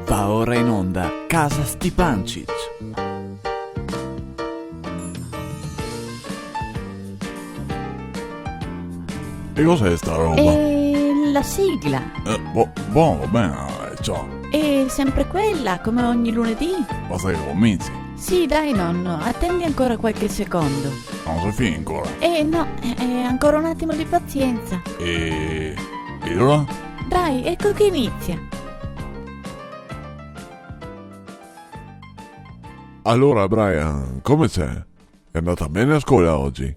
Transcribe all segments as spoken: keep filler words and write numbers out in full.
Va ora in onda Casa Stipancich. E cos'è sta roba? È la sigla. Eh, bo-, bon, va ben, eh, ciò. È sempre quella, come ogni lunedì. Basta che cominci. Sì, dai, nonno, attendi ancora qualche secondo. Ma non si finisce ancora? Eh, no, eh, eh, ancora un attimo di pazienza. E, e ora? Dai, ecco che inizia. Allora, Brian, come xe? Xe andata ben a scola ogi?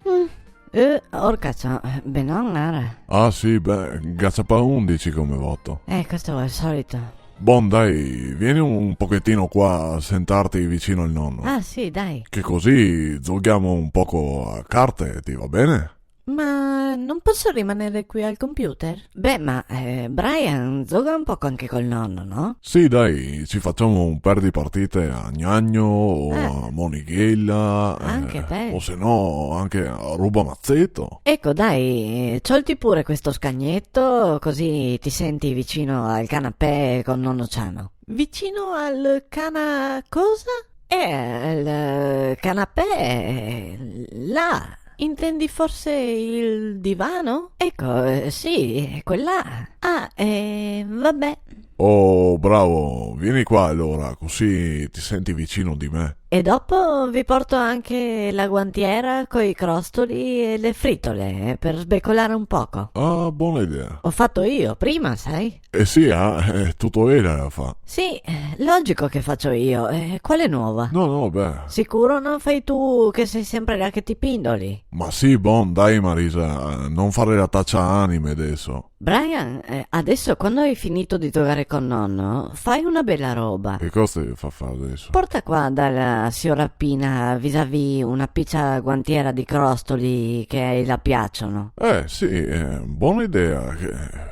Mm, eh, orca, ciò, benon, ara. Ah, sì, beh, ga ciapà undici come voto. Eh, questo xe el solito. Bon, dai, vien un pochetin qua a sentarte vicino al nono. Ah, sì, dai. Che così giochiamo un poco a carte, ti va bene? Ma non posso rimanere qui al computer? Beh, ma, eh, Brian gioca un poco anche col nonno, no? Sì, dai, ci facciamo un per di partite a gnagno o a monighella, eh, anche te. O se no anche a ruba mazzeto. Ecco, dai, ciolti pure questo scagnetto, così ti senti vicino al canapè con nonno Ciano. Vicino al cana-, cosa? Eh, il canapè, là. Intendi forse il divano? Ecco, eh, sì, è quella. Ah, eh, vabbè. Oh, bravo, vieni qua allora, così ti senti vicino di me. E dopo vi porto anche la guantiera coi crostoli e le fritole, eh, per sbecolare un poco. Ah, buona idea. Ho fatto io prima, sai? Eh sì, ah, xe tuto ela a far. Sì, eh, logico che faccio io, eh, quale nuova? No, no, beh. Sicuro non fai tu che sei sempre là che ti pindoli? Ma sì, bon, dai, Marisa, non fare la taccia anime adesso. Brian, eh, adesso quando hai finito di giocare con nonno, fai una bella roba. E cosa devo far adesso? Porta qua dalla siora Pina vis-à-vis una picia guantiera di crostoli che a ela piacciono. Eh, sì, eh, buona idea, che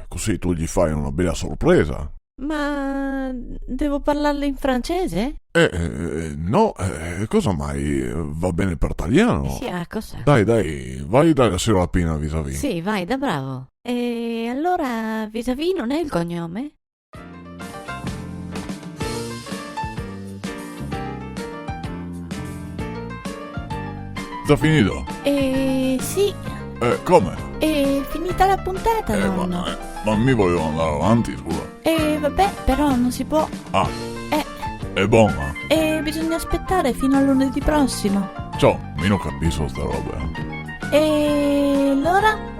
così tu gli fai una bella sorpresa. Ma devo parlarle in francese? Eh, eh, no, eh, cosa mai? Va bene per taliano. Sì, ah, cosa? Dai, dai, vai dalla siora Pina vis-à-vis. Sì, vai, da bravo. E allora vis-à-vis non è il cognome? Già finito? Eh, sì. Eh, come? È finita la puntata, eh, nonno. Ma, eh, ma mi volevo andare avanti, scusa. Eh, vabbè, però non si può. Ah. Eh. È buona. E bisogna aspettare fino a lunedì prossimo. Ciò, mi non capisco sta roba. E allora?